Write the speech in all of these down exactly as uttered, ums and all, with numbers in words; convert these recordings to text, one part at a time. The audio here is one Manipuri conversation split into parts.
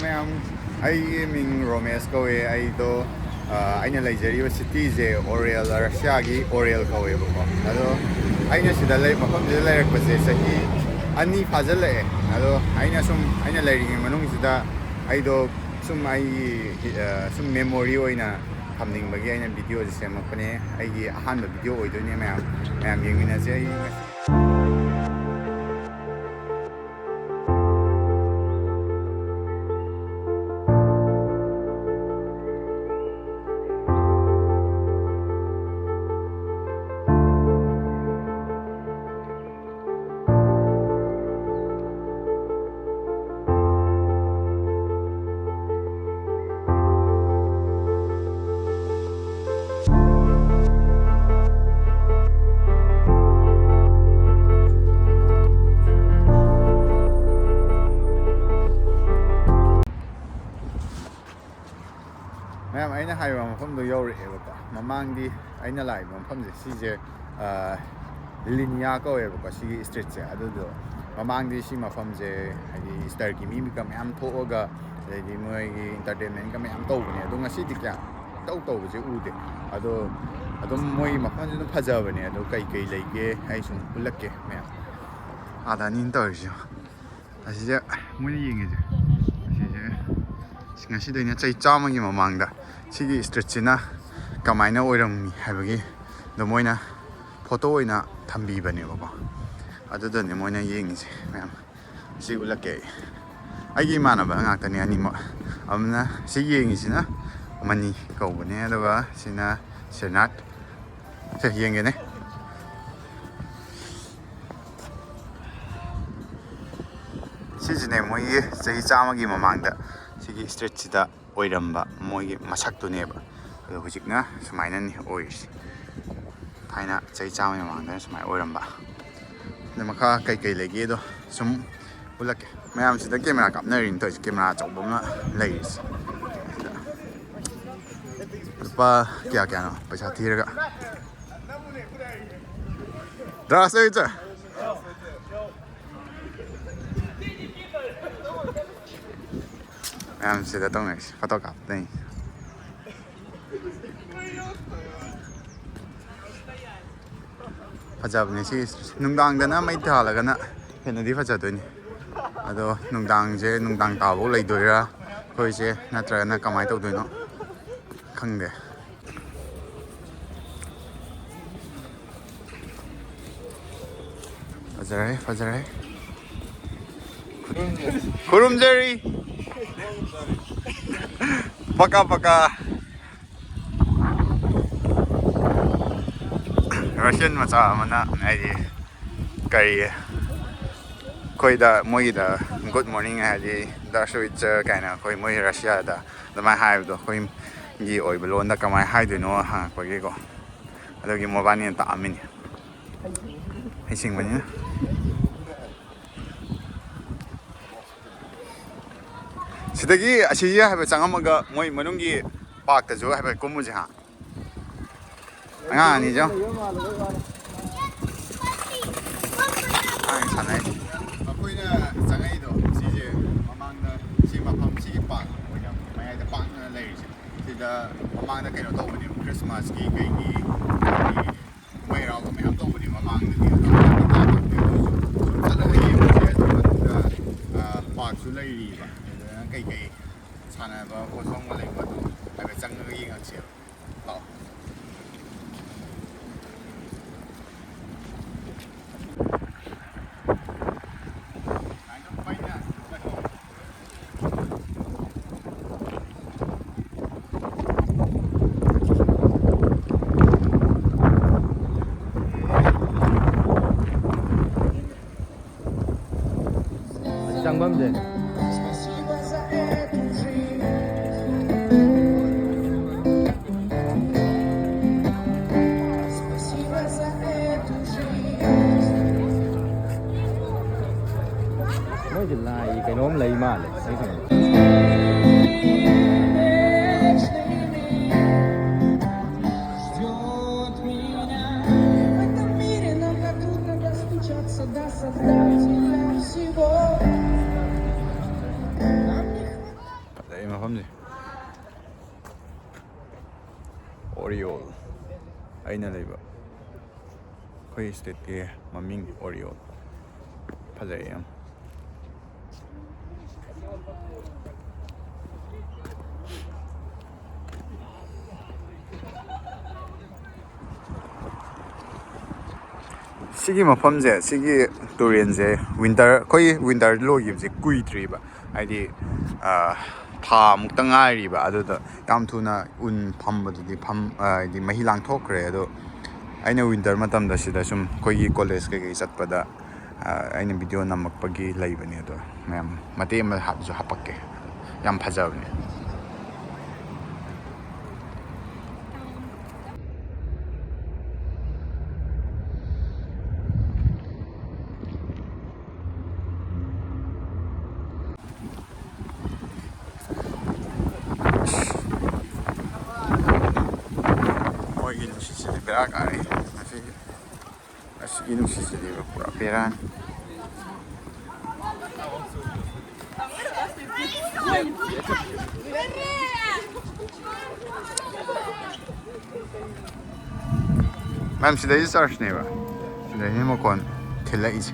ꯃꯌꯥꯝ, ꯑꯩꯒꯤ ꯃꯤꯡ ꯔꯣꯃꯦꯁ ꯀꯧꯋꯦ꯫ ꯑꯩꯗꯣ ꯑ, ꯑꯩꯅ ꯂꯩꯖꯔꯤꯕ ꯁꯤꯇꯤꯁꯦ ꯑꯣꯔꯦꯜ, ꯔꯁꯤꯌꯥꯒꯤ ꯑꯣꯔꯦꯜ ꯀꯧꯋꯦꯕꯀꯣ꯫ ꯑꯗꯣ ꯑꯩꯅ ꯁꯤꯗ ꯂꯩ ꯃꯐꯝꯁꯤꯗ ꯂꯩꯔꯛꯄꯁꯦ ꯆꯍꯤ ꯑꯅꯤ ꯐꯥꯖꯤꯜꯂꯛꯑꯦ꯫ ꯑꯗꯣ ꯑꯩꯅ ꯁꯨꯝ, ꯑꯩꯅ ꯂꯩꯔꯤꯉꯩ ꯃꯅꯨꯡꯁꯤꯗ ꯑꯩꯗꯣ ꯁꯨꯝ ꯑꯩꯒꯤ ꯑ, ꯁꯨꯝ ꯃꯦꯃꯣꯔꯤ ꯑꯣꯏꯅ ꯊꯝꯅꯤꯡꯕꯒꯤ ꯑꯩꯅ ꯚꯤꯗꯤꯑꯣꯁꯦ ꯁꯦꯝꯃꯛꯄꯅꯦ꯫ ꯑꯩꯒꯤ ꯑꯍꯥꯟꯕ ꯚꯤꯗꯤꯑꯣ ꯑꯣꯏꯗꯣꯏꯅꯦ꯫ ꯃꯌꯥꯝ, ꯃꯌꯥꯝ ꯌꯦꯡꯃꯤꯟꯅꯁꯦ꯫ ꯑꯩ ꯉꯁꯤ ꯃꯌꯥꯝ, ꯑꯩꯅ ꯍꯥꯏꯕ ꯃꯐꯝꯗꯣ ꯌꯧꯔꯛꯑꯦꯕꯀꯣ꯫ ꯃꯃꯥꯡꯗꯤ ꯑꯩꯅ ꯂꯥꯛꯏꯕ ꯃꯐꯝꯁꯦ ꯁꯤꯁꯦ, ꯑ, ꯂꯤꯅꯤꯌꯥ ꯀꯧꯋꯦꯕꯀꯣ ꯁꯤꯒꯤ ꯏꯁꯇ꯭ꯔꯤꯠꯁꯦ꯫ ꯑꯗꯨꯗꯣ ꯃꯃꯥꯡꯗꯤ ꯁꯤ ꯃꯐꯝꯁꯦ ꯍꯥꯏꯗꯤ ꯏꯁꯇꯔꯒꯤ ꯃꯤꯒ ꯃꯌꯥꯝ ꯊꯣꯛꯑꯒ ꯑꯗꯩꯗꯤ ꯃꯣꯏꯒꯤ ꯏꯟꯇꯔꯇꯦꯟꯃꯦꯟꯒ ꯃꯌꯥꯝ ꯇꯧꯕꯅꯦ꯫ ꯑꯗꯣ ꯉꯁꯤꯗꯤ ꯀꯌꯥ ꯇꯧ ꯇꯧꯕꯁꯦ ꯎꯗꯦ꯫ ꯑꯗꯣ ꯑꯗꯨꯝ ꯃꯣꯏ ꯃꯐꯝꯁꯦ ꯑꯗꯨꯝ ꯐꯖꯕꯅꯦ꯫ ꯑꯗꯣ ꯀꯩ ꯀꯩ ꯂꯩꯒꯦ ꯑꯩ ꯁꯨꯝ ꯎꯠꯂꯛꯀꯦ ꯃꯌꯥꯝ꯫ ꯑꯥꯗꯅꯤꯅ ꯇꯧꯔꯤꯁꯦ꯫ ꯑꯁꯤꯁꯦ ꯃꯣꯏꯅ ꯌꯦꯡꯉꯤꯁꯦ꯫ ꯑꯁꯤꯁꯦ ꯉꯁꯤꯗꯩꯅ ꯆꯍꯤ ꯆꯥꯝꯃꯒꯤ ꯃꯃꯥꯡꯗ ꯁꯤꯒꯤ ꯏꯁꯇ꯭ꯔꯤꯠꯁꯤꯅ ꯀꯃꯥꯏꯅ ꯑꯣꯏꯔꯝꯃꯤ ꯍꯥꯏꯕꯒꯤ ꯑꯗꯣ ꯃꯣꯏꯅ ꯐꯣꯇꯣ ꯑꯣꯏꯅ ꯊꯝꯕꯤꯕꯅꯦꯕꯀꯣ꯫ ꯑꯗꯨꯗꯅꯦ ꯃꯣꯏꯅ ꯌꯦꯡꯉꯤꯁꯦ ꯃꯌꯥꯝ꯫ ꯁꯤ ꯎꯠꯂꯛꯀꯦ ꯑꯩ꯫ ꯑꯩꯒꯤ ꯏꯃꯥꯟꯅꯕ ꯉꯥꯛꯇꯅꯦ ꯑꯅꯤꯃꯛ꯫ ꯑꯃꯅ ꯁꯤ ꯌꯦꯡꯉꯤꯁꯤꯅ ꯃꯅꯤ ꯀꯧꯕꯅꯦ, ꯑꯗꯨꯒ ꯁꯤꯅ ꯁꯦꯅꯥꯠ꯫ ꯁꯦ, ꯌꯦꯡꯒꯦꯅꯦ꯫ ꯁꯤꯁꯤꯅꯦ ꯃꯣꯏꯒꯤ ꯆꯍꯤ ꯆꯥꯝꯃꯒꯤ ꯃꯃꯥꯡꯗ ꯁꯤꯒꯤ ꯏꯁꯇ꯭ꯔꯤꯠꯁꯤꯗ ꯑꯣꯏꯔꯝꯕ ꯃꯣꯏꯒꯤ ꯃꯁꯛꯇꯨꯅꯦꯕ꯫ ꯑꯗꯣ ꯍꯧꯖꯤꯛꯅ ꯁꯨꯃꯥꯏꯅꯅꯤ ꯑꯣꯏꯔꯤꯁꯦ꯫ ꯊꯥꯏꯅ ꯆꯍꯤ ꯆꯥꯝꯃꯒꯤ ꯃꯃꯥꯡꯗꯅ ꯁꯨꯃꯥꯏꯅ ꯑꯣꯏꯔꯝꯕ꯫ ꯑꯗ ꯃꯈꯥ ꯀꯩꯀꯩ ꯂꯩꯒꯦꯗꯣ ꯁꯨꯝ ꯎꯠꯂꯛꯀꯦ꯫ ꯃꯌꯥꯝꯁꯤꯗ ꯀꯦꯃꯦꯔꯥ ꯀꯥꯞꯅꯔꯤꯅꯤ ꯇꯧꯔꯤꯁꯦ꯫ ꯀꯦꯃꯦꯔꯥ ꯑꯆꯧꯕ ꯑꯃ ꯂꯩꯔꯤꯁꯦ꯫ ꯂꯨꯄꯥ ꯀꯌꯥ ꯀꯌꯥꯅꯣ ꯄꯩꯁꯥ ꯊꯤꯔꯒ? ꯗ꯭ꯔꯥꯁ ꯂꯩ ꯆꯠ꯫ ꯃꯌꯥꯝ ꯁꯤꯗ ꯇꯧꯅꯔꯤꯁꯦ, ꯐꯣꯇꯣ ꯀꯥꯞꯅꯩ꯫ ꯐꯖꯕꯅꯦ ꯁꯤ꯫ ꯅꯨꯡꯗꯥꯡꯗꯅ ꯃꯩ ꯊꯥꯜꯂꯒꯅ ꯍꯦꯟꯅꯗꯤ ꯐꯖꯗꯣꯏꯅꯤ꯫ ꯑꯗꯣ ꯅꯨꯡꯗꯥꯡꯁꯦ, ꯅꯨꯡꯗꯥꯡ ꯇꯥꯕꯧ ꯂꯩꯗꯣꯏꯔꯥ ꯑꯩꯈꯣꯏꯁꯦ, ꯅꯠꯇ꯭ꯔꯒꯅ ꯀꯃꯥꯏꯅ ꯇꯧꯗꯣꯏꯅꯣ ꯈꯪꯗꯦ꯫ ꯐꯖꯔꯦ, ꯐꯖꯔꯦ꯫ ꯈꯨꯔꯨꯝꯖꯔꯤ꯫ ꯄꯀꯥ ꯄꯀꯥ꯫ ꯔꯁꯤꯌꯟ ꯃꯆꯥ ꯑꯃꯅ ꯍꯥꯏꯗꯤ ꯀꯔꯤ ꯑꯩꯈꯣꯏꯗ, ꯃꯣꯏꯒꯤꯗ "Good morning" ꯍꯥꯏꯗꯤ "Здравствуйте" ꯀꯥꯏꯅ ꯑꯩꯈꯣꯏ ꯃꯣꯏ ꯔꯁꯤꯌꯥꯗ ꯑꯗꯨꯃꯥꯏꯅ ꯍꯥꯏꯕꯗꯣ ꯑꯩꯈꯣꯏꯒꯤ ꯑꯣꯏꯕ ꯂꯣꯟꯗ ꯀꯃꯥꯏꯅ ꯍꯥꯏꯗꯣꯏꯅꯣ ꯍꯪꯉꯛꯄꯒꯤꯀꯣ꯫ ꯑꯗꯨꯒꯤ ꯃꯣꯕꯥꯅꯤꯅ ꯇꯥꯛꯑꯝꯃꯤꯅꯤ, ꯍꯩꯁꯤꯡꯕꯅꯤꯅ꯫ ꯁꯤꯗꯒꯤ ꯑꯁꯤꯁꯦ ꯍꯥꯏꯐꯦꯠ ꯆꯪꯉꯝꯃꯒ ꯃꯣꯏ ꯃꯅꯨꯡꯒꯤ ꯄꯥꯔꯛꯇꯁꯨ ꯍꯥꯏꯐꯦꯠ ꯀꯨꯝꯃꯨꯁꯦ ꯍꯥ꯫ ꯑꯉꯥꯡ ꯑꯅꯤꯁꯦ ꯌꯦꯡꯉꯣ꯫ ꯑꯉꯥꯡ ꯁꯥꯟꯅꯔꯤ꯫ ꯑꯩꯈꯣꯏꯅ ꯆꯪꯉꯛꯏꯗꯣ ꯁꯤꯁꯦ ꯃꯃꯥꯡꯗ ꯁꯤ ꯃꯐꯝ ꯁꯤꯒꯤ ꯄꯥꯔꯛ ꯑꯣꯏꯅ ꯃꯌꯥꯏꯗ ꯄꯥꯛꯅ ꯂꯩꯔꯤꯁꯦ꯫ ꯁꯤꯗ ꯃꯃꯥꯡꯗ ꯀꯩꯅꯣ ꯇꯧꯕꯅꯦꯕ, ꯈ꯭ꯔꯤꯁꯃꯥꯁꯀꯤ ꯀꯩꯒꯤ ꯀꯨꯝꯍꯩ ꯍꯔꯥꯎꯕ ꯃꯌꯥꯝ ꯇꯧꯕꯅꯦ ꯃꯃꯥꯡꯗꯗꯤ꯫ ꯑꯗꯣ ꯍꯟꯗꯛꯇꯤ ꯇꯥꯗꯕꯅꯦ꯫ ꯑꯗꯨ ꯁꯨꯝ ꯆꯠꯂꯒ ꯌꯦꯡꯕꯁꯦ ꯑꯗꯨ ꯃꯅꯨꯡꯗ, ꯑ, ꯄꯥꯔꯛꯁꯨ ꯂꯩꯔꯤꯕ꯫ ꯑꯗꯨꯅ ꯀꯩꯀꯩ ꯁꯥꯟꯅꯕ ꯈꯣꯠꯐꯝꯒ ꯂꯩꯕ ꯑꯗꯨ ꯍꯥꯏꯐꯦꯠ ꯆꯪꯉꯒ ꯌꯦꯡꯉꯛꯁꯦꯕ꯫ ꯂꯥꯛꯑꯣ꯫ ꯆꯪꯐꯝꯁꯦ꯫ ꯃꯣꯏꯁꯦ ꯂꯥꯏꯒꯤ ꯀꯩꯅꯣꯝ ꯂꯩ ꯃꯥꯜꯂꯦ ꯑꯩ ꯈꯟꯕꯗ꯫ ꯑꯣꯔꯤꯌꯣꯜ, ꯑꯩꯅ ꯂꯩꯕ ꯑꯩꯈꯣꯏ ꯁ꯭ꯇꯦꯠꯀꯤ ꯃꯃꯤꯡ ꯑꯣꯔꯤꯌꯣꯜ꯫ ꯐꯖꯩ ꯌꯥꯝ꯫ ꯁꯤꯒꯤ ꯃꯐꯝꯁꯦ, ꯁꯤꯒꯤ ꯇꯨꯔꯦꯟꯁꯦ, ꯋꯤꯟꯇꯔ, ꯑꯩꯈꯣꯏꯒꯤ ꯋꯤꯟꯇꯔ ꯂꯣꯏꯈꯤꯕꯁꯦ ꯀꯨꯏꯗ꯭ꯔꯤꯕ, ꯍꯥꯏꯗꯤ, ꯑ, ꯊꯥ ꯃꯨꯛꯇ ꯉꯥꯏꯔꯤꯕ꯫ ꯑꯗꯨꯗ ꯌꯥꯝ ꯊꯨꯅ ꯎꯟ ꯐꯝꯕꯗꯨꯗꯤ ꯐꯝ-, ꯑ, ꯍꯥꯏꯗꯤ ꯃꯍꯤ ꯂꯥꯡꯊꯣꯛꯈ꯭ꯔꯦ꯫ ꯑꯗꯣ ꯑꯩꯅ ꯋꯤꯟꯇꯔ ꯃꯇꯝꯗ ꯁꯤꯗ ꯁꯨꯝ ꯑꯩꯈꯣꯏꯒꯤ ꯀꯣꯂꯦꯖ ꯀꯩꯀꯩ ꯆꯠꯄꯗ, ꯑ, ꯑꯩꯅ ꯚꯤꯗꯤꯑꯣ ꯅꯝꯃꯛꯄꯒꯤ ꯂꯩꯕꯅꯦ꯫ ꯑꯗꯣ ꯃꯌꯥꯝ ꯃꯇꯦꯛ ꯑꯃ ꯍꯥꯞꯁꯨ ꯍꯥꯞꯄꯛꯀꯦ, ꯌꯥꯝ ꯐꯖꯕꯅꯦ꯫ ꯃꯣꯏꯒꯤ ꯅꯨꯡꯁꯤꯠꯁꯤꯗꯤ ꯕꯦꯔꯥ ꯀꯥꯔꯦ ꯉꯁꯤꯗꯤ꯫ ꯑꯁꯤꯒꯤ ꯅꯨꯡꯁꯤꯠꯁꯤꯗꯤ ꯄꯨꯔꯥ ꯕꯦꯔꯥꯅꯤ꯫ ꯃꯌꯥꯝ, ꯁꯤꯗꯩꯁꯤ ꯆꯔꯆꯅꯦꯕ꯫ ꯁꯤꯗꯩꯅꯦ ꯃꯈꯣꯟ ꯊꯤꯜꯂꯛꯏꯁꯦ꯫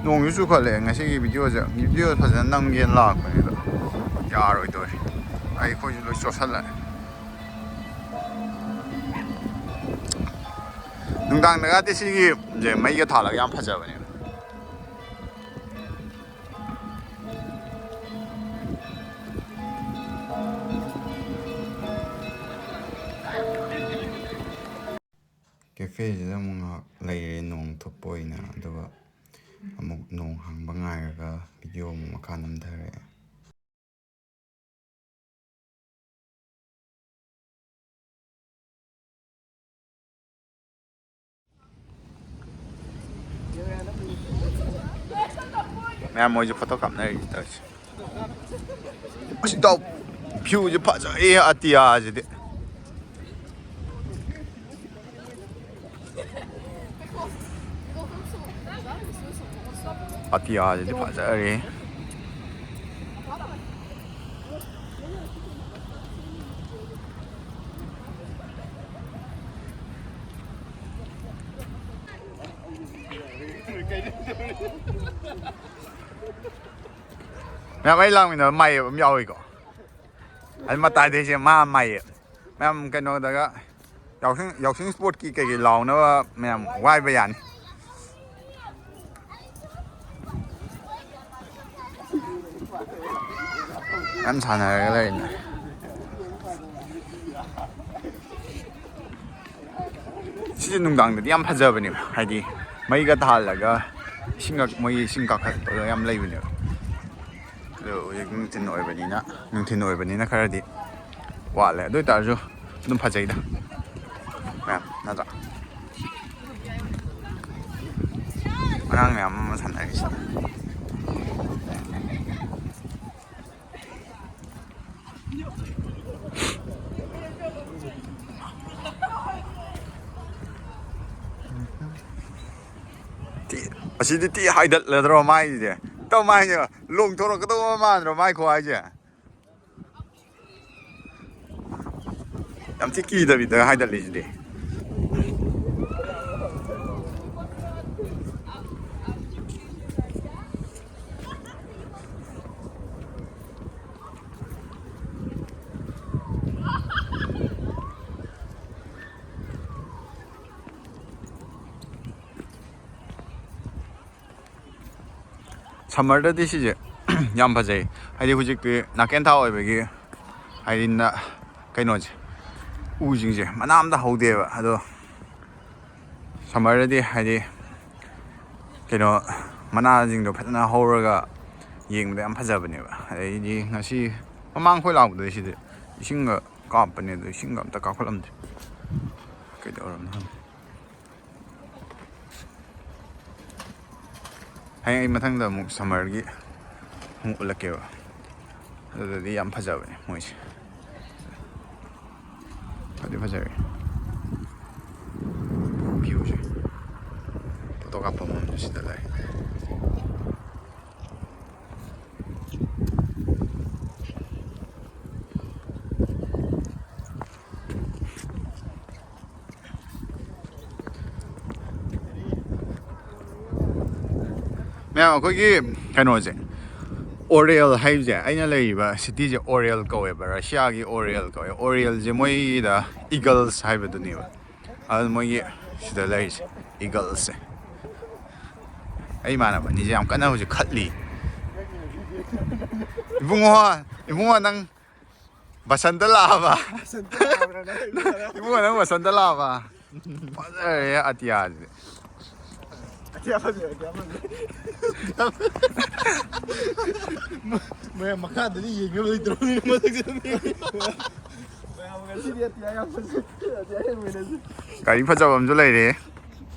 ꯅꯣꯡꯁꯨ ꯆꯨꯈꯠꯂꯛꯑꯦ꯫ ꯉꯁꯤꯒꯤ ꯚꯤꯗꯤꯑꯣꯁꯦ, ꯚꯤꯗꯤꯑꯣ ꯐꯖꯅ ꯅꯝꯒꯦꯅ ꯂꯥꯛꯄꯅꯦ, ꯑꯗꯣ ꯌꯥꯔꯣꯏꯗꯧꯔꯦ꯫ ꯑꯩꯈꯣꯏꯁꯨ ꯂꯣꯏ ꯆꯣꯠꯁꯜꯂꯛꯑꯦ꯫ ꯅꯨꯡꯗꯥꯡꯗꯒꯗꯤ ꯁꯤꯒꯤ ꯃꯩꯒ ꯊꯥꯜꯂꯒ ꯌꯥꯝ ꯐꯖꯕꯅꯦꯕ꯫ ꯀꯦꯐꯦꯁꯤꯗ ꯑꯃꯨꯛ ꯉꯥꯏꯍꯥꯛ ꯂꯩꯔꯦ, ꯅꯣꯡ ꯊꯨꯞꯄ ꯑꯣꯏꯅ, ꯑꯗꯨꯒ ꯑꯃꯨꯛ ꯅꯣꯡ ꯍꯥꯡꯕ ꯉꯥꯏꯔꯒ ꯚꯤꯗꯤꯑꯣ ꯑꯃꯨꯛ ꯃꯈꯥ ꯅꯝꯊꯔꯛꯑꯦ꯫ ꯃꯌꯥꯝ ꯃꯣꯏꯁꯨ ꯐꯣꯇꯣ ꯀꯥꯞꯅꯔꯤ ꯇꯧꯔꯤꯁꯦ꯫ ꯑꯁ, ꯏꯇꯥꯎ, ꯚ꯭ꯌꯨꯁꯦ ꯐꯖꯩꯌꯦ ꯑꯇꯤꯌꯥꯁꯤꯗꯤ꯫ ꯑꯇꯤꯌꯥꯁꯤꯗꯤ ꯐꯖꯔꯦ꯫ ꯃꯌꯥꯝ ꯑꯩ ꯂꯥꯡꯃꯤꯟꯅꯕ ꯃꯥꯏꯌꯦꯞ ꯑꯃ ꯌꯥꯎꯏꯀꯣ꯫ ꯑꯗꯨ ꯃꯇꯥꯏꯗꯩꯁꯦ ꯃꯥ ꯃꯥꯏꯌꯦꯞ꯫ ꯃꯌꯥꯝ ꯀꯩꯅꯣꯗꯒ ꯌꯥꯎꯁꯪ, ꯌꯥꯎꯁꯪ ꯁ꯭ꯄꯣꯔꯠꯀꯤ ꯀꯩꯀꯩ ꯂꯥꯎꯅꯕ ꯃꯌꯥꯝ ꯋꯥꯏꯕ ꯌꯥꯅꯤ꯫ ꯌꯥꯝ ꯁꯥꯟꯅꯔꯒ ꯂꯩꯔꯤꯅꯦ꯫ ꯁꯤꯁꯦ ꯅꯨꯡꯗꯥꯡꯗꯗꯤ ꯌꯥꯝ ꯐꯖꯕꯅꯦꯕ, ꯍꯥꯏꯗꯤ ꯃꯩꯒ ꯊꯥꯜꯂꯒ ꯏꯁꯤꯡꯒ, ꯃꯣꯏꯒꯤ ꯏꯁꯤꯡ ꯀꯥꯈꯠꯄꯒ ꯌꯥꯝ ꯂꯩꯕꯅꯦꯕ꯫ ꯑꯗꯣ ꯍꯧꯖꯤꯛ ꯅꯨꯡꯊꯤꯜ ꯑꯣꯏꯕꯅꯤꯅ, ꯅꯨꯡꯊꯤꯜ ꯑꯣꯏꯕꯅꯤꯅ ꯈꯔꯗꯤ ꯋꯥꯠꯂꯦ꯫ ꯑꯗꯨ ꯑꯣꯏꯇꯥꯔꯁꯨ ꯑꯗꯨꯝ ꯐꯖꯩꯗ꯫ ꯃꯌꯥꯝ ꯅꯠꯇ꯭ꯔꯥ? ꯑꯉꯥꯡ ꯃꯌꯥꯝ ꯑꯃ ꯁꯥꯟꯅꯔꯤꯁꯦ꯫ ꯊꯤ-, ꯑꯁꯤꯗꯤ ꯊꯤ ꯍꯥꯏꯗꯠꯂꯗ꯭ꯔꯣ ꯃꯥꯏꯁꯦ? ꯇꯧ ꯃꯥꯏꯁꯦ ꯂꯣꯡꯊꯣꯔꯛꯀꯗꯧꯕ ꯃꯥꯟꯗ꯭ꯔꯣ ꯃꯥꯏ ꯈꯨꯍꯥꯏꯁꯦ? ꯌꯥꯝ ꯊꯤ ꯀꯤꯗꯕꯤꯗ ꯍꯥꯏꯗꯠꯂꯤꯁꯤꯗꯤ꯫ ꯁꯝꯃꯔꯗꯗꯤ ꯁꯤꯁꯦ ꯌꯥꯝ ꯐꯖꯩ꯫ ꯍꯥꯏꯗꯤ ꯍꯧꯖꯤꯛꯇꯤ ꯅꯥꯀꯦꯟ ꯊꯥ ꯑꯣꯏꯕꯒꯤ, ꯍꯥꯏꯗꯤ ꯅ-, ꯀꯩꯅꯣꯁꯦ, ꯎꯁꯤꯡꯁꯦ ꯃꯅꯥ ꯑꯝꯇ ꯍꯧꯗꯦꯕ꯫ ꯑꯗꯣ ꯁꯝꯃꯔꯗꯗꯤ ꯍꯥꯏꯗꯤ ꯀꯩꯅꯣ, ꯃꯅꯥꯁꯤꯡꯗꯣ ꯐꯖꯅ ꯍꯧꯔꯒ ꯌꯦꯡꯕꯗ ꯌꯥꯝ ꯐꯖꯕꯅꯦꯕ꯫ ꯑꯗꯩꯗꯤ ꯉꯁꯤ ꯃꯃꯥꯡ ꯑꯩꯈꯣꯏ ꯂꯥꯛꯄꯗꯗꯤ ꯁꯤꯗ ꯏꯁꯤꯡꯒ ꯀꯥꯞꯄꯅꯦ, ꯑꯗꯣ ꯏꯁꯤꯡꯒ ꯑꯝꯇ ꯀꯥꯞꯈꯠꯂꯝꯗꯦ꯫ ꯀꯩꯗꯧꯔꯕꯅꯣ ꯈꯪꯗꯦ꯫ ꯍꯌꯦꯡ ꯑꯩ ꯃꯊꯪꯗ ꯑꯃꯨꯛ ꯁꯝꯃꯔꯒꯤ ꯑꯃꯨꯛ ꯎꯠꯂꯛꯀꯦꯕ꯫ ꯑꯗꯨꯗꯗꯤ ꯌꯥꯝ ꯐꯖꯕꯅꯦ ꯃꯣꯏꯁꯦ꯫ ꯐꯗꯤ ꯐꯖꯔꯦ꯫ ꯚ꯭ꯌꯨꯁꯦ꯫ ꯐꯣꯇꯣ ꯀꯥꯞꯐꯝ ꯑꯃꯁꯨ ꯁꯤꯗ ꯂꯩ꯫ ꯃꯌꯥꯝ, ꯑꯩꯈꯣꯏꯒꯤ ꯀꯩꯅꯣꯁꯦ, ꯑꯣꯔꯦꯜ ꯍꯥꯏꯕꯁꯦ, ꯑꯩꯅ ꯂꯩꯔꯤꯕ ꯁꯤꯇꯤꯁꯦ ꯑꯣꯔꯦꯜ ꯀꯧꯋꯦꯕ, ꯔꯁꯤꯌꯥꯒꯤ ꯑꯣꯔꯦꯜ ꯀꯧꯋꯦ꯫ ꯑꯣꯔꯦꯜꯁꯦ ꯃꯣꯏꯗ ꯏꯒꯜꯁ ꯍꯥꯏꯕꯗꯨꯅꯦꯕ꯫ ꯑꯗꯨ ꯃꯣꯏꯒꯤ ꯁꯤꯗ ꯂꯩꯔꯤꯁꯦ ꯏꯒꯜꯁꯁꯦ꯫ ꯑꯩ ꯏꯃꯥꯟꯅꯕ ꯑꯅꯤꯁꯦ ꯌꯥꯝ ꯀꯟꯅ ꯍꯧꯖꯤꯛ ꯈꯠꯂꯤ꯫ ꯏꯕꯨꯡꯉꯣ, ꯏꯕꯨꯡꯉꯣ, ꯅꯪ ꯕꯁꯟꯇ ꯂꯥꯛꯑꯕ? ꯕꯁꯟꯇ ꯂꯥꯛꯑꯕ꯭ꯔꯥ ꯅꯪ? ꯏꯕꯨꯡꯉꯣ, ꯅꯪ ꯕꯁꯟꯇ ꯂꯥꯛꯑꯕ? ꯐꯖꯔꯦ ꯑꯇꯤꯌꯥꯁꯤꯗꯤ꯫ ꯑꯇꯤꯌꯥ ꯐꯖꯩ, ꯑꯇꯤꯌꯥ ꯐꯖꯩ꯫ ꯃꯌꯥꯝ ꯃꯈꯥꯗꯗꯤ ꯌꯦꯡꯅꯕ ꯂꯩꯇ꯭ꯔꯕꯅꯤꯅ ꯃꯊꯛꯇꯗꯤ꯫ ꯃꯌꯥꯝ ꯉꯁꯤꯗꯤ ꯑꯇꯤꯌꯥ ꯌꯥꯝ ꯐꯖꯩ꯫ ꯑꯇꯤꯌꯥ ꯌꯦꯡꯃꯤꯟꯅꯁꯤ꯫ ꯒꯥꯔꯤ ꯐꯖꯕ ꯑꯃꯁꯨ ꯂꯩꯔꯦ꯫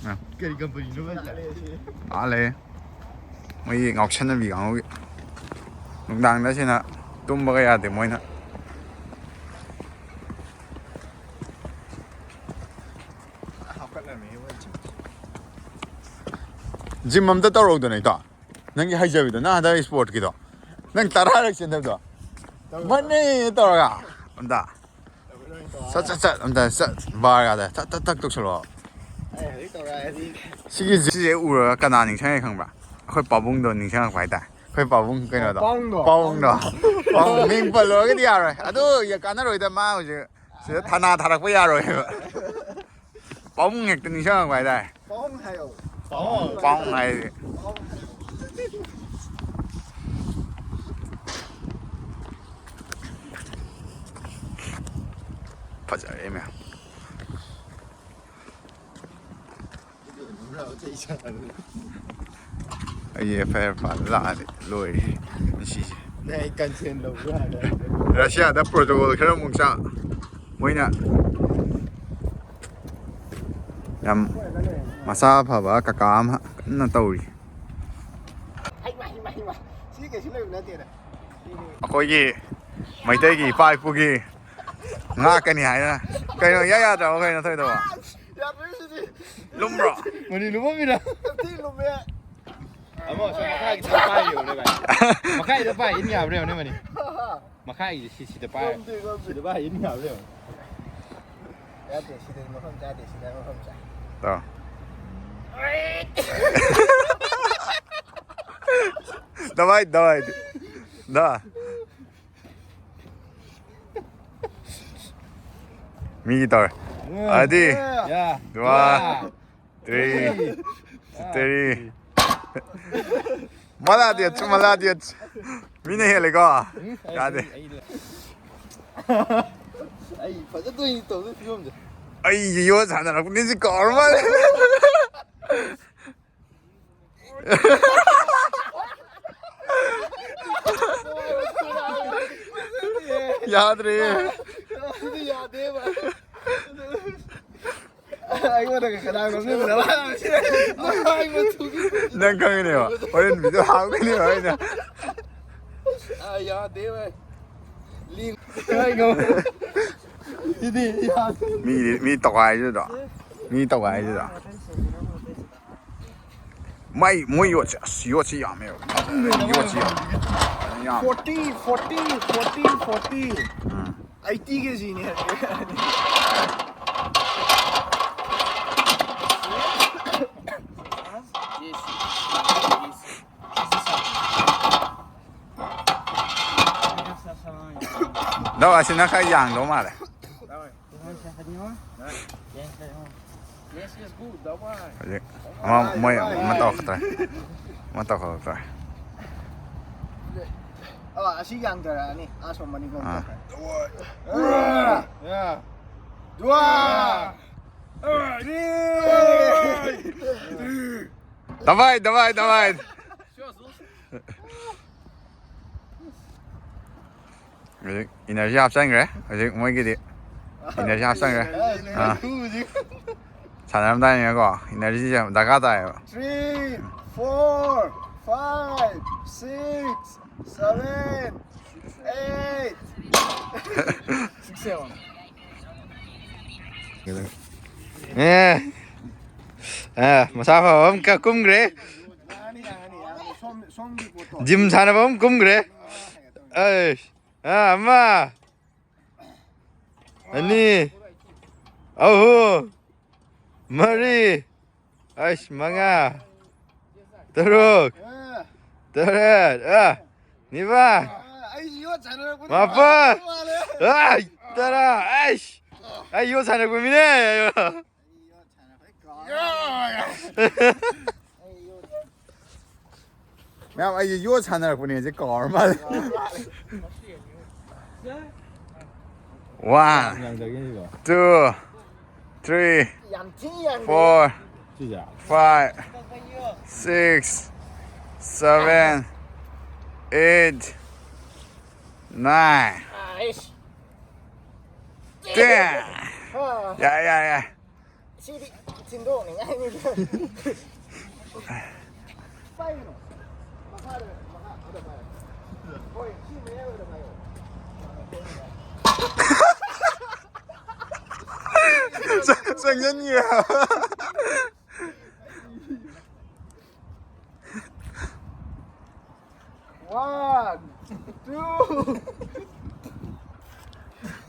ꯑ꯫ ꯀꯔꯤ ꯀꯝꯄꯅꯤꯅꯣ ꯍꯥꯏꯁꯦ? ꯑꯥ ꯂꯩ꯫ ꯃꯣꯏꯒꯤ ꯉꯥꯎꯁꯟꯅꯕꯤ ꯀꯥꯡꯕꯨꯒꯤ꯫ ꯅꯨꯡꯗꯥꯡꯗ ꯁꯤꯅ ꯇꯨꯝꯕꯒ ꯌꯥꯗꯦ ꯃꯣꯏꯅ꯫ ꯍꯥꯞꯀꯠꯂꯝꯃꯦ ꯃꯣꯏ ꯖꯤꯝ꯫ ꯖꯤꯝ ꯑꯝꯇ ꯇꯧꯔꯧꯗꯅ, ꯏꯇꯥꯎ꯫ ꯅꯪꯒꯤ ꯍꯩꯖꯕꯤꯗꯣ, ꯅꯪ ꯍꯟꯗꯛ ꯏꯁꯄꯣꯔꯠꯀꯤꯗꯣ꯫ ꯅꯪ ꯇꯔꯥꯔꯛ ꯆꯦꯟꯗꯕꯗꯣ꯫ ꯇꯧꯔꯣ꯫ ꯃꯅꯦ ꯇꯧꯔꯒ꯫ ꯑꯝꯇ꯫ ꯁꯠ, ꯁꯠ, ꯁꯠ, ꯑꯝꯇ ꯁꯠ, ꯕꯥꯔꯒꯗ ꯁꯠ, ꯁꯠ, ꯁꯠ ꯇꯧꯁꯜꯂꯣ꯫ ꯑꯩ ꯍꯧꯖꯤꯛ ꯇꯧꯔꯛꯑꯗꯤ꯫ ꯁꯤꯒꯤ, ꯁꯤꯁꯦ ꯎꯔꯒ ꯀꯅꯥ ꯅꯤꯡꯁꯤꯡꯉꯦ ꯈꯪꯕ꯭ꯔꯥ? ꯑꯩꯈꯣꯏ ꯄꯥꯕꯨꯡꯗꯣ ꯅꯤꯡꯁꯤꯡꯉꯛꯄ ꯍꯥꯏꯇꯥꯔꯦ꯫ ꯑꯩꯈꯣꯏ ꯄꯥꯕꯨꯡ ꯀꯩꯅꯣꯗꯣ꯫ ꯄꯥꯕꯨꯡꯗꯣ? ꯄꯥꯕꯨꯡꯗꯣ꯫ ꯄꯥꯕꯨꯡ ꯃꯤꯡ ꯄꯜꯂꯨꯔꯒꯗꯤ ꯌꯥꯔꯣꯏ꯫ ꯑꯗꯨ ꯀꯥꯟꯅꯔꯣꯏꯗ, ꯃꯥ ꯍꯧꯖꯤꯛ ꯁꯤꯗ ꯊꯥꯅꯥ ꯊꯥꯔꯛꯄ ꯌꯥꯔꯣꯏꯕ꯫ ꯄꯥꯕꯨꯡ ꯍꯦꯛꯇ ꯅꯤꯡꯁꯤꯡꯉꯛꯄ ꯍꯥꯏꯇꯥꯔꯦ꯫ ꯄꯥꯕꯨꯡ ꯍꯥꯏꯌꯣ꯫ ꯄꯥꯕꯨꯡ ꯍꯥꯏꯁꯦ꯫ ꯄꯥꯕꯨꯡ ꯍꯥꯏꯌꯣ꯫ ꯐꯖꯔꯦ ꯃꯌꯥꯝ꯫ ꯑꯩ ꯑꯦꯐ ꯑꯥꯏ ꯑꯥꯔ ꯄꯥꯟꯕ ꯂꯥꯛꯑꯗꯤ ꯂꯣꯏꯔꯦ ꯉꯁꯤꯁꯦ꯫ ꯅꯪ ꯑꯩ ꯀꯟꯁꯦꯟ ꯂꯧꯕ꯭ꯔꯥ? ꯔꯁꯤꯌꯥꯗ ꯄ꯭ꯔꯣꯇꯣꯀꯣꯜ ꯈꯔ ꯑꯃꯨꯛ ꯆꯥ-, ꯃꯣꯏꯅ ꯌꯥꯝ ꯃꯁꯥ ꯐꯕ ꯀꯀꯥ ꯑꯃ ꯀꯟꯅ ꯇꯧꯔꯤ꯫ ꯍꯩꯃꯥ, ꯍꯩꯃꯥ, ꯍꯩꯃꯥ꯫ ꯁꯤ ꯀꯩꯁꯨ ꯂꯩꯕ ꯅꯠꯇꯦꯗ꯫ ꯑꯩꯈꯣꯏꯒꯤ ꯃꯩꯇꯩꯒꯤ ꯏꯄꯥ ꯏꯄꯨꯒꯤ ꯉꯥꯛꯀꯅꯤ ꯍꯥꯏꯅ꯫ ꯀꯩꯅꯣ, ꯏꯌꯥ ꯌꯥꯗ꯭ꯔꯕ ꯀꯩꯅꯣ ꯇꯧꯔꯤꯗꯨꯕꯣ? ꯌꯥꯗ꯭ꯔꯦ ꯁꯤꯗꯤ꯫ ꯂꯨꯝꯕ꯭ꯔꯣ? ꯃꯅꯤ ꯂꯨꯝꯃꯝꯃꯤꯔ? ꯌꯥꯝ ꯊꯤ ꯂꯨꯝꯃꯦ꯫ ꯑꯃ ꯑꯁꯣꯝ ꯃꯈꯥꯒꯤꯗ ꯄꯥꯏ ꯌꯦꯡꯉꯨꯅꯦ ꯚꯥꯏ꯫ ꯃꯈꯥꯏꯗ ꯄꯥꯏ ꯏꯟ ꯌꯥꯕ꯭ꯔꯥ ꯌꯦꯡꯉꯨꯅꯦ ꯃꯅꯤ꯫ ꯃꯈꯥꯒꯤꯁꯦ ꯁꯤ, ꯁꯤꯗ ꯄꯥꯏ꯫ ꯉꯝꯗꯦ, ꯉꯝꯗꯦ꯫ ꯁꯤꯗ ꯄꯥꯏ ꯏꯟ ꯌꯥꯕ꯭ꯔꯥ ꯌꯦꯡꯉꯨ꯫ ꯌꯥꯗꯦ, ꯁꯤꯗꯗꯤ ꯃꯐꯝ ꯆꯥꯗꯦ, ꯁꯤꯗ ꯃꯐꯝ ꯆꯥꯏ꯫ ꯇꯧ꯫ Давай, давай. Да. ꯃꯤꯒꯤ ꯇꯧꯔꯦ꯫ ꯑꯗꯤ꯫ ꯌꯥ꯫ ꯋꯥ꯫ ꯇ꯭ꯔꯤ꯫ ꯇ꯭ꯔꯤ꯫ ꯃꯂꯥꯗꯤꯌꯠꯁ, ꯃꯂꯥꯗꯤꯌꯠꯁ꯫ ꯃꯤꯅ ꯍꯦꯜꯂꯦꯀꯣ? ꯌꯥꯗꯦ꯫ ꯑꯩ ꯐꯖꯗꯣꯏꯅꯤ ꯇꯧꯗꯣꯏ ꯐꯤꯕꯝꯁꯦ꯫ ꯑꯩ ꯌꯣ ꯁꯥꯟꯅꯔꯛꯄꯅꯤ ꯁꯤ ꯀꯥꯎꯔ ꯃꯥꯜꯂꯦ꯫ ꯌꯥꯗ꯭ꯔꯦ꯫ ꯁꯤꯗꯤ ꯌꯥꯗꯦꯕ꯫ ꯑꯩꯉꯣꯟꯗꯒ ꯀꯅꯥ ꯅꯣꯛꯅꯤꯡꯗꯕ? ꯅꯪ ꯈꯪꯉꯤꯅꯦꯕ, ꯍꯣꯔꯦꯟ ꯚꯤꯗꯤꯑꯣ ꯍꯥꯞꯀꯅꯦꯕ ꯑꯩꯅ꯫ ꯑꯥ, ꯌꯥꯗꯦ ꯚꯥꯏ꯫ ꯂꯤꯡ-, ꯁꯤꯗꯤ ꯌꯥꯗꯦ꯫ ꯃꯤꯗꯤ, ꯃꯤ ꯇꯧꯒꯥꯏꯗꯨꯗꯣ꯫ ꯃꯤ ꯇꯧꯒꯥꯏꯗꯨꯗꯣ꯫ ꯃꯥꯏ, ꯃꯣꯏ ꯌꯣꯠꯁꯦ, ꯑꯁ, ꯌꯣꯠꯁꯦ ꯌꯥꯝꯃꯦꯕ꯫ ꯌꯣꯠꯁꯦ ꯌꯥꯝꯃꯦ꯫ ꯌꯥꯝꯃꯦ꯫ Forty, forty, forty, forty꯫ ꯎꯝ꯫ Eighty ꯀꯦꯖꯤꯅꯦ꯫ ꯅꯣ, ꯑꯁꯤꯅ ꯈꯔ ꯌꯥꯡꯗꯧ ꯃꯥꯜꯂꯦ꯫ Yes, yes, good, давай. ꯍꯧꯖꯤꯛ ꯑꯃ, ꯃꯣꯏ ꯑꯃ ꯇꯧꯔꯛꯇ꯭ꯔꯦ꯫ ꯑꯃ ꯇꯧꯈꯠꯂꯛꯇ꯭ꯔꯦ꯫ ꯑꯥ, ꯑꯁꯤ ꯌꯥꯡꯊꯔꯛꯑꯅꯤ꯫ ꯑꯥ, ꯁꯣꯝ ꯃꯅꯤꯡꯂꯣꯝ ꯑꯥ꯫ ꯆꯠꯈ꯭ꯔꯦ꯫ ꯌꯥ꯫ ꯗꯨꯋꯥ! Давай, давай, давай. Всё, слушай. ꯍꯧꯖꯤꯛ ꯏꯅꯔꯖꯤ ꯍꯥꯞꯆꯟꯈ꯭ꯔꯦ ꯍꯧꯖꯤꯛ ꯃꯣꯏꯒꯤꯗꯤ꯫ ꯏꯅꯔꯖꯤ ꯍꯥꯞꯆꯟꯈ꯭ꯔꯦ꯫ ꯑꯥ꯫ ꯁꯥꯟꯅꯔꯝꯗꯥꯏꯅꯤꯅꯀꯣ ꯏꯅꯔꯖꯤꯁꯦ ꯌꯥꯝ ꯗꯔꯀꯥꯔ ꯇꯥꯏꯌꯦꯕ꯫ Three, four, five, six, seven, eight. Six, seven. ꯑꯦ꯫ ꯑꯥ, ꯃꯁꯥ ꯐꯕ ꯑꯃ ꯀ-, ꯀꯨꯝꯈ꯭ꯔꯦ꯫ ꯌꯥꯅꯤ, ꯌꯥꯅꯤ, ꯌꯥꯅꯤ꯫ ꯁꯣꯝ-, ꯁꯣꯝꯒꯤ ꯄꯣꯠꯇꯣ꯫ ꯖꯤꯝ ꯁꯥꯟꯅꯕ ꯑꯃ ꯀꯨꯝꯈ꯭ꯔꯦ꯫ ꯑꯩ, ꯑꯥ, ꯑꯃ, ꯑꯅꯤ, ꯑꯍꯨꯝ, ꯃꯔꯤ, ꯑꯩꯁ, ꯃꯉꯥ, ꯇꯔꯨꯛ, ꯑꯥ꯫ ꯇꯔꯦꯠ, ꯑ, ꯅꯤꯄꯥꯟ, ꯑꯩ ꯌꯣꯠ ꯁꯥꯟꯅꯔꯛꯄꯗ ꯃꯥꯄꯟ, ꯃꯥꯜꯂꯦ꯫ ꯑ, ꯇꯔꯥ, ꯑꯩꯁ, ꯑꯩ ꯌꯣꯠ ꯁꯥꯟꯅꯔꯛꯄ ꯃꯤꯅꯦ꯫ ꯃꯌꯥꯝ, ꯑꯩꯁꯦ ꯌꯣꯠ ꯁꯥꯟꯅꯔꯛꯄꯅꯦꯁꯦ ꯀꯥꯎꯔ ꯃꯥꯜꯂꯦ꯫ One, two, three, four, five, six, seven, eight, nine, ten. ꯌꯥꯏ, ꯌꯥꯏ, ꯌꯥꯏ꯫ ꯁꯤꯗꯤ ꯊꯤꯟꯗꯣꯛꯅꯤꯡꯉꯥꯏꯅꯤ꯫ ꯄꯥꯏꯒꯅꯨ꯫ ꯃꯈꯥꯗ, ꯃꯈꯥ, ꯑꯗ ꯄꯥꯏꯌꯣ꯫ ꯍꯣꯏ, ꯁꯤ ꯃꯌꯥꯏ ꯑꯣꯏꯗ ꯄꯥꯏꯌꯣ꯫ ꯆꯪꯁꯤꯟꯈꯤꯕ꯫ One, two,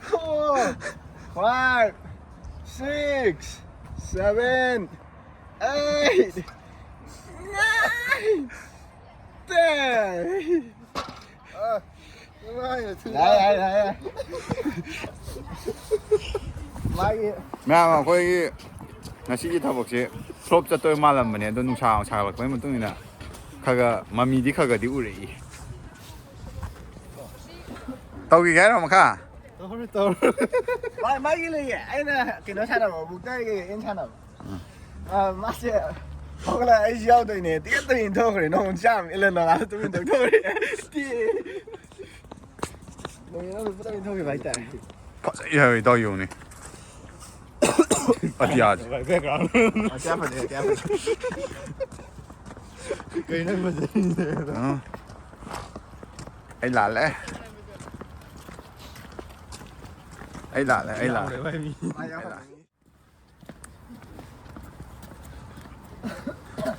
four, five, six, seven, eight, nine, ten. ꯌꯥꯏ, ꯌꯥꯏ, ꯌꯥꯏ, ꯌꯥꯏ꯫ ꯃꯥꯒꯤ ꯃꯌꯥꯝ, ꯑꯩꯈꯣꯏꯒꯤ ꯉꯁꯤꯒꯤ ꯊꯕꯛꯁꯦ flop ꯆꯠꯇꯣꯏ ꯃꯥꯜꯂꯝꯕꯅꯦ, ꯑꯗꯣ ꯅꯨꯡꯁꯥ ꯁꯥꯒꯠꯂꯛꯄꯒꯤ ꯃꯇꯨꯡ ꯏꯟꯅ ꯈꯔ ꯈꯔ ꯃꯃꯤꯗꯤ ꯈꯔ ꯈꯔꯗꯤ ꯎꯔꯛꯏ꯫ ꯇꯧꯈꯤꯒꯦ ꯍꯥꯏꯔꯣ ꯃꯈꯥ? ꯇꯧꯔꯣ, ꯇꯧꯔꯣ꯫ ꯃꯥ-, ꯃꯥꯒꯤ ꯂꯩꯌꯦ꯫ ꯑꯩꯅ ꯀꯩꯅꯣ ꯁꯥꯟꯅꯕ, ꯕꯨꯛꯇꯔꯒꯤ ꯑꯩꯅ ꯁꯥꯟꯅꯕ꯫ ꯑ, ꯃꯥꯁꯦ ꯍꯧꯒꯠꯂ ꯑꯩꯁꯨ ꯌꯥꯎꯗꯣꯏꯅꯦ꯫ ꯇꯤꯀꯦꯠꯇ ꯏꯟꯊꯣꯛꯈ꯭ꯔꯦ꯫ ꯅꯣꯡ ꯆꯥꯝ ꯏꯜꯂ ꯅꯣꯡꯉꯥꯜꯂ ꯇꯨꯃꯤꯟ ꯇꯧꯊꯣꯛꯈ꯭ꯔꯦ꯫ ꯇꯤ-, ꯅꯣꯡꯉꯥꯜꯂ ꯄꯨꯂꯞ ꯏꯟꯊꯣꯛꯈꯤꯕ ꯍꯥꯏꯇꯥꯔꯦ꯫ ꯐꯖꯩ ꯍꯥꯏꯕ ꯏꯇꯥꯎ ꯌꯦꯡꯉꯨꯅꯦ꯫ ꯑꯇꯤꯌꯥꯁꯦ꯫ ꯚꯥꯏ, background꯫ ꯑꯇꯤꯌꯥ ꯐꯖꯩ, ꯑꯇꯤꯌꯥ ꯐꯖꯩ꯫ ꯀꯩꯅꯣ ꯐꯖꯩꯗꯣ? ꯑ꯫ ꯑꯩ ꯂꯥꯜꯂꯦ꯫ ꯑꯩ ꯂꯥꯜꯂꯦ, ꯑꯩ ꯂꯥꯜꯂꯦ꯫ ꯌꯥꯝ ꯂꯩ ꯚꯥꯏ ꯃꯤ꯫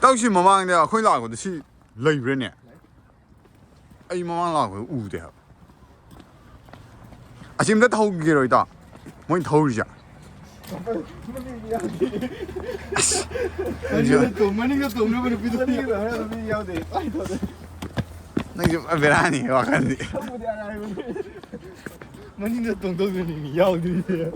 ꯇꯧꯁꯤ ꯃꯃꯥꯡꯗ ꯑꯩꯈꯣꯏ ꯂꯥꯛꯄꯗ ꯁꯤ ꯂꯩꯕ꯭ꯔꯥꯅꯦ? ꯑꯩ ꯃꯃꯥꯡ ꯂꯥꯛꯄꯗ ꯎꯗꯦ ꯍꯥꯏꯕ꯫ ꯑꯁꯤ ꯑꯝꯇ ꯊꯧꯒꯦꯔꯣ ꯏꯇꯥꯎ? ꯃꯣꯏ ꯊꯧꯔꯤꯁꯦ꯫ ꯃꯅꯤꯡꯗ ꯇꯣꯡ-, ꯃꯅꯤꯡꯗ ꯇꯣꯡꯅꯕ ꯅꯨꯄꯤꯗꯣ꯫ ꯃꯅꯤꯡꯗ ꯇꯣꯡꯅꯕ ꯅꯨꯄꯤ ꯌꯥꯎꯗꯦ꯫ ꯄꯥꯏ ꯊꯧꯗꯦ꯫ ꯅꯪꯁꯨ ꯄꯨꯔꯥ ꯕꯦꯔꯥꯅꯤ ꯋꯥꯈꯜꯗꯤ꯫ ꯃꯅꯤꯡꯗ ꯇꯣꯡꯗꯧꯗꯨꯅꯤ ꯃꯤ ꯌꯥꯎꯗ꯭ꯔꯤꯁꯦ꯫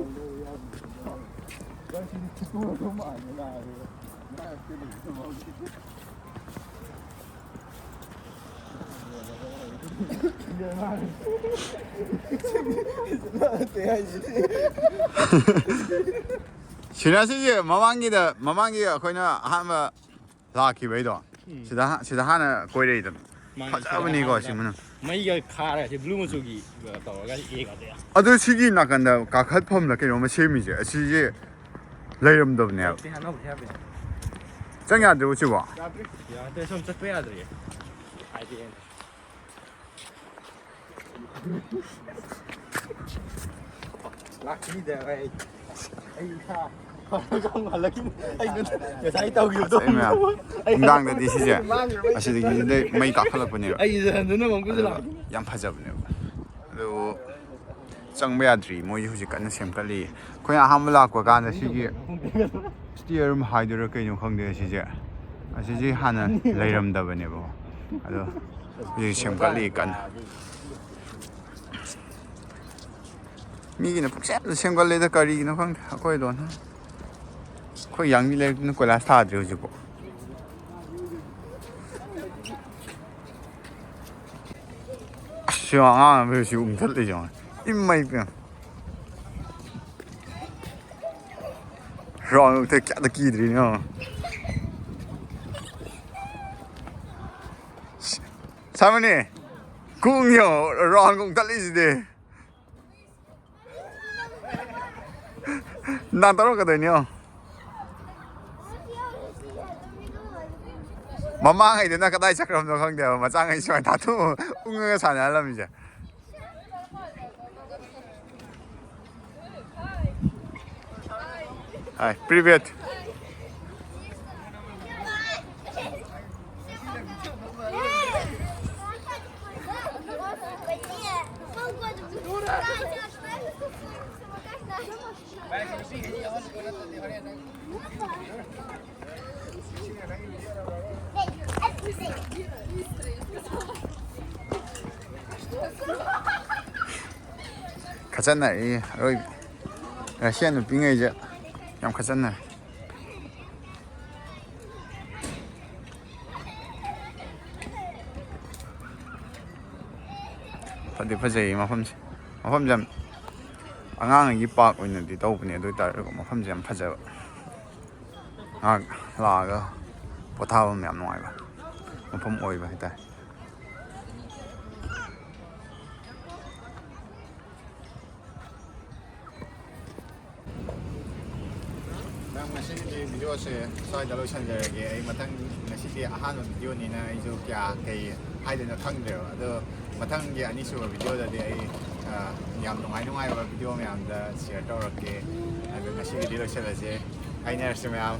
ꯁꯤꯅ ꯁꯤꯁꯦ ꯃꯃꯥꯡꯒꯤꯗ, ꯃꯃꯥꯡꯒꯤ ꯑꯩꯈꯣꯏꯅ ꯑꯍꯥꯟꯕ ꯂꯥꯛꯈꯤꯕꯩꯗꯣ, ꯁꯤꯗ ꯁꯤꯗ ꯍꯥꯟꯅ ꯀꯣꯏꯔꯛꯏꯗꯅ꯫ ꯐꯖꯕꯅꯤꯀꯣ ꯁꯤ ꯃꯅꯨꯡ꯫ ꯃꯩꯒ ꯈꯥꯔꯒ ꯁꯤ ꯕ꯭ꯂꯨ ꯃꯆꯨꯒꯤ ꯇꯧꯔꯒ ꯑꯦꯒꯗꯤ ꯌꯥꯝ ꯑꯗꯨ ꯁꯤꯒꯤ ꯅꯥꯀꯟꯗ ꯀꯥꯈꯠꯐꯝꯗ ꯀꯩꯅꯣꯝꯃ ꯁꯦꯝꯃꯤꯁꯦ, ꯑꯁꯤꯁꯦ ꯂꯩꯔꯝꯗꯕꯅꯦꯕ꯫ ꯍꯥꯏꯅꯧ ꯍꯥꯏꯕꯅꯦ꯫ ꯆꯪ ꯌꯥꯗ꯭ꯔꯤꯕꯣ ꯁꯤꯕꯣ? ꯌꯥꯗ꯭ꯔꯦ, ꯁꯣꯝ ꯆꯠꯄ ꯌꯥꯗ꯭ꯔꯦ꯫ ꯍꯥꯏꯗꯤ ꯂꯥꯛꯈꯤꯗ ꯑꯩ ꯑꯩ ꯏꯁꯥ ꯍꯜꯂꯛꯈꯤꯅꯤ꯫ ꯑꯩ ꯉꯁꯥꯏ ꯇꯧꯈꯤꯕꯗꯣ ꯁꯦꯡꯅ ꯅꯨꯡꯗꯥꯡꯗꯗꯤ ꯁꯤꯁꯦ ꯑꯁꯤꯗꯒꯤ ꯁꯤꯗꯩ ꯃꯩ ꯀꯥꯈꯠꯂꯛꯄꯅꯦꯕ꯫ ꯑꯩꯁꯦ ꯍꯟꯗꯨꯅ ꯑꯃꯨꯛꯀꯁꯨ ꯑꯗꯨꯒ ꯂꯥꯛꯈꯤꯅꯤ꯫ ꯌꯥꯝ ꯐꯖꯕꯅꯦꯕ꯫ ꯑꯗꯨꯕꯨ ꯆꯪꯕ ꯌꯥꯗ꯭ꯔꯤ, ꯃꯣꯏ ꯍꯧꯖꯤꯛ ꯀꯟꯅ ꯁꯦꯝꯒꯠꯂꯤ꯫ ꯑꯩꯈꯣꯏꯅ ꯑꯍꯥꯟꯕ ꯂꯥꯛꯄ ꯀꯥꯟꯗ ꯁꯤꯒꯤ ꯁ꯭ꯇꯤꯌꯔ ꯍꯥꯏꯗꯣꯏꯔꯥ ꯀꯩꯅꯣ ꯈꯪꯗꯦ, ꯑꯁꯤꯁꯦ, ꯑꯁꯤꯁꯦ ꯍꯥꯟꯅ ꯂꯩꯔꯝꯗꯕꯅꯦꯕꯀꯣ꯫ ꯑꯗꯣ ꯍꯧꯖꯤꯛ ꯁꯦꯝꯒꯠꯂꯤ ꯀꯟꯅ꯫ ꯃꯤꯒꯤꯅ ꯄꯨꯡꯁꯦꯝꯗ ꯁꯦꯝꯒꯠꯂꯦꯗ, ꯀꯔꯤꯒꯤꯅꯣ ꯈꯪꯗꯦ꯫ ꯑꯩꯈꯣꯏ ꯂꯣꯟꯅ, ꯑꯩꯈꯣꯏ ꯌꯥꯡꯕꯤ ꯂꯩꯔꯛꯇꯨꯅ ꯀꯣꯏꯂꯥꯁ ꯊꯥꯗ꯭ꯔꯤ ꯍꯧꯖꯤꯛꯐꯥꯎ꯫ ꯑꯁ, ꯁꯤ ꯑꯉꯥꯡ ꯑꯃ ꯁꯤ ꯎꯝꯊꯠꯂꯤꯁꯦ ꯌꯦꯡꯉꯣ꯫ ꯏꯃꯩ ꯄꯦꯝ꯫ ꯔꯥꯎꯟ ꯑꯣꯐꯇ ꯀꯌꯥꯗ ꯀꯤꯗ꯭ꯔꯤꯅꯣ ꯌꯦꯡꯉꯣ꯫ ꯁꯥꯃꯅꯤ, ꯀꯣꯡ ꯌꯦꯡꯉꯣ, ꯔꯥꯎꯟ ꯀꯣꯡ ꯊꯠꯂꯤꯁꯤꯗꯤ꯫ ꯅꯥꯟ ꯇꯧꯔꯛꯀꯗꯣꯏꯅꯤ ꯌꯦꯡꯉꯣ꯫ ꯃꯃꯥꯡꯉꯩꯗꯨꯅ ꯀꯗꯥꯏ ꯆꯠꯈ꯭ꯔꯕꯅꯣ ꯈꯪꯗꯦꯕ, ꯃꯆꯥꯉꯩ ꯁꯨꯃꯥꯏꯅ ꯊꯥꯊꯣꯛ ꯎꯪꯉꯒ ꯁꯥꯟꯅꯍꯜꯂꯝꯃꯤꯁꯦ꯫ Hi, привет. ꯆꯠꯅꯔꯤ ꯑꯔꯣꯏꯕꯤ꯫ ꯔꯁꯤꯌꯥꯟ ꯅꯨꯄꯤꯉꯩꯁꯦ ꯌꯥꯝ ꯈꯠꯆꯟꯅꯔꯦ꯫ ꯐꯗꯤ ꯐꯖꯩꯌꯦ ꯃꯐꯝꯁꯦ꯫ ꯃꯐꯝꯁꯦ ꯌꯥꯝ ꯑꯉꯥꯡꯒꯤ ꯄꯥꯔꯛ ꯑꯣꯏꯅꯗꯤ ꯇꯧꯕꯅꯦ, ꯑꯗꯨ ꯑꯣꯏꯇꯥꯔꯁꯨ ꯃꯐꯝꯁꯦ ꯌꯥꯝ ꯐꯖꯕ꯫ ꯉꯥꯏꯍꯥꯛ ꯂꯥꯛꯑꯒ ꯄꯣꯊꯥꯐꯝ ꯌꯥꯝ ꯅꯨꯡꯉꯥꯏꯕ ꯃꯐꯝ ꯑꯣꯏꯕ ꯍꯥꯏꯇꯥꯔꯦ꯫ ꯃꯦꯝ, ꯉꯁꯤꯒꯤꯗꯤ ꯚꯤꯗꯤꯑꯣꯁꯦ ꯁ꯭ꯋꯥꯏꯗ ꯂꯣꯏꯁꯤꯟꯖꯔꯒꯦ꯫ ꯑꯩ ꯃꯊꯪ, ꯉꯁꯤꯗꯤ ꯑꯍꯥꯟꯕ ꯚꯤꯗꯤꯑꯣꯅꯤꯅ ꯑꯩꯁꯨ ꯀꯌꯥ ꯀꯩ ꯍꯥꯏꯗꯣꯏꯅꯣ ꯈꯪꯗ꯭ꯔꯦꯕ꯫ ꯑꯗꯣ ꯃꯊꯪꯒꯤ ꯑꯅꯤꯁꯨꯕ ꯚꯤꯗꯤꯑꯣꯗꯗꯤ ꯑꯩ, ꯑ, ꯌꯥꯝ ꯅꯨꯡꯉꯥꯏ ꯅꯨꯡꯉꯥꯏꯕ ꯚꯤꯗꯤꯑꯣ ꯃꯌꯥꯝꯗ ꯁꯤꯌꯔ ꯇꯧꯔꯛꯀꯦ꯫ ꯑꯗꯣ ꯉꯁꯤꯒꯤꯗꯤ ꯂꯣꯏꯁꯤꯜꯂꯁꯦ꯫ ꯍꯥꯏꯅꯔꯁꯤ ꯃꯌꯥꯝ꯫